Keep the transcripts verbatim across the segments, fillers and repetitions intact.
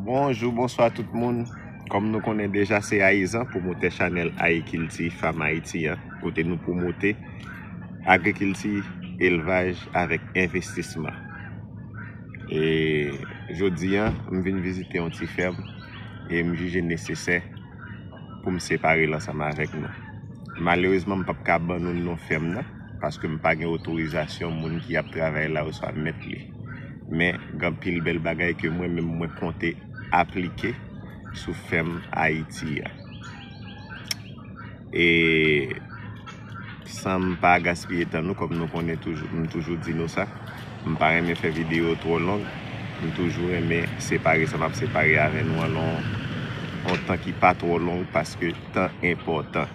Bonjou, bonswa tout moun. Kòm nou konnen deja, se Ayizan, pwomotè chanèl Ayikilti Fèm Ayiti an, kote nou pwomote agrikilti, elvaj avèk envestisman. E jodi a, m vin vizite yon ti fèm e m jije nesesè pou m separe l ansanm avèk nou. Malerezman, m p ap ka ban nou non fèm nan, paske m pa gen otorizasyon moun ki ap travay la oswa mèt li. Men, gen anpil bèl bagay ke mwen menm mwen konte aplike sou fèm Ayiti a. E san m pa gaspiye tan nou, kòm nou konnen toujou, m toujou di nou sa, m pa renmen fè videyo twò long, m toujou renmen separe sa m ap separe avè nou an nan yon tan ki pa twò long, paske tan enpòtan.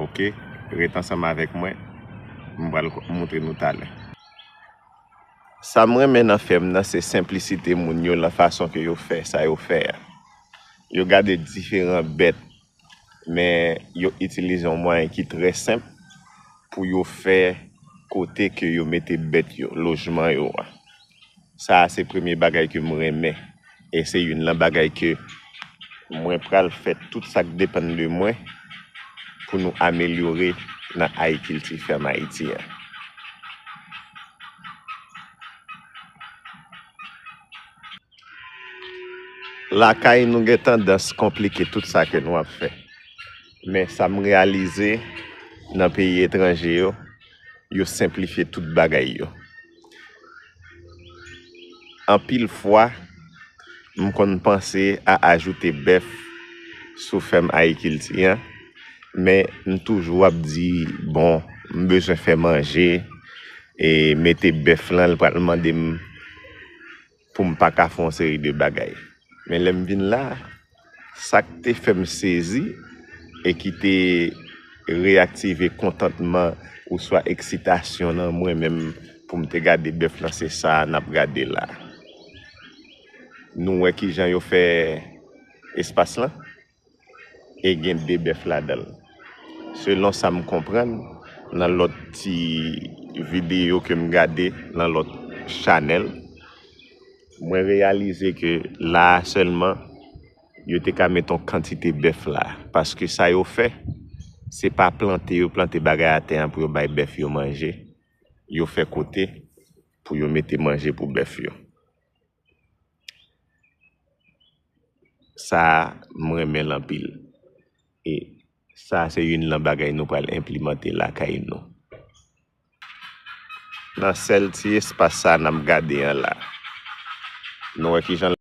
Oke? Ret ansanm avèk mwen, m pral ko-, montre nou talè. Sa m renmen nan fèm nan, se senplisite moun yo, lan fason ke yo fè sa yo fè a. Yo gade diferan bèt, men yo itilize yon mwayen ki trè senp pou yo fè kote ke yo mete bèt yo, lojman yo a. Sa a se premye bagay ke m renmen, e se youn lan bagay ke mwen pral fè tout sa k depann de mwen pou nou amelyore nan Ayikilti Fèm Ayiti an. Lakay nou gen tandans konplike tout sa ke nou ap fè. Men sa m reyalize nan peyi etranje yo, yo senplifye tout bagay yo. Anpil fwa, m konn panse a ajoute bèf sou fèm Ayikilti an, men m toujou ap di, bon, m bezwen fè manje, e mete bèf lan, l pral mande m pou m pa ka fè yon seri de bagay. Men lè m vin la, sa k te fè m sezi e ki te reyaktive kontantman oswa eksitasyon nan mwen menm pou m te gade bèf lan, se sa a n ap gade la. Nou wè kijan yo fè espas lan? E gen de bèf ladan l. Selon sa m konprann, nan lòt ti videyo ke m gade, nan lòt chanèl, mwen reyalize ke la a sèlman, yo te ka met yon kantite bèf la. Paske sa yo fè, se pa plante yo plante bagay atè an pou yo bay bèf yo manje. Yo fè kote pou yo mete manje pou bèf yo. Sa a, m renmen l anpil. E sa a se youn lan bagay nou pral enplimante lakay nou. Nan sèl ti espas sa a n ap gade an la, nou wè kijan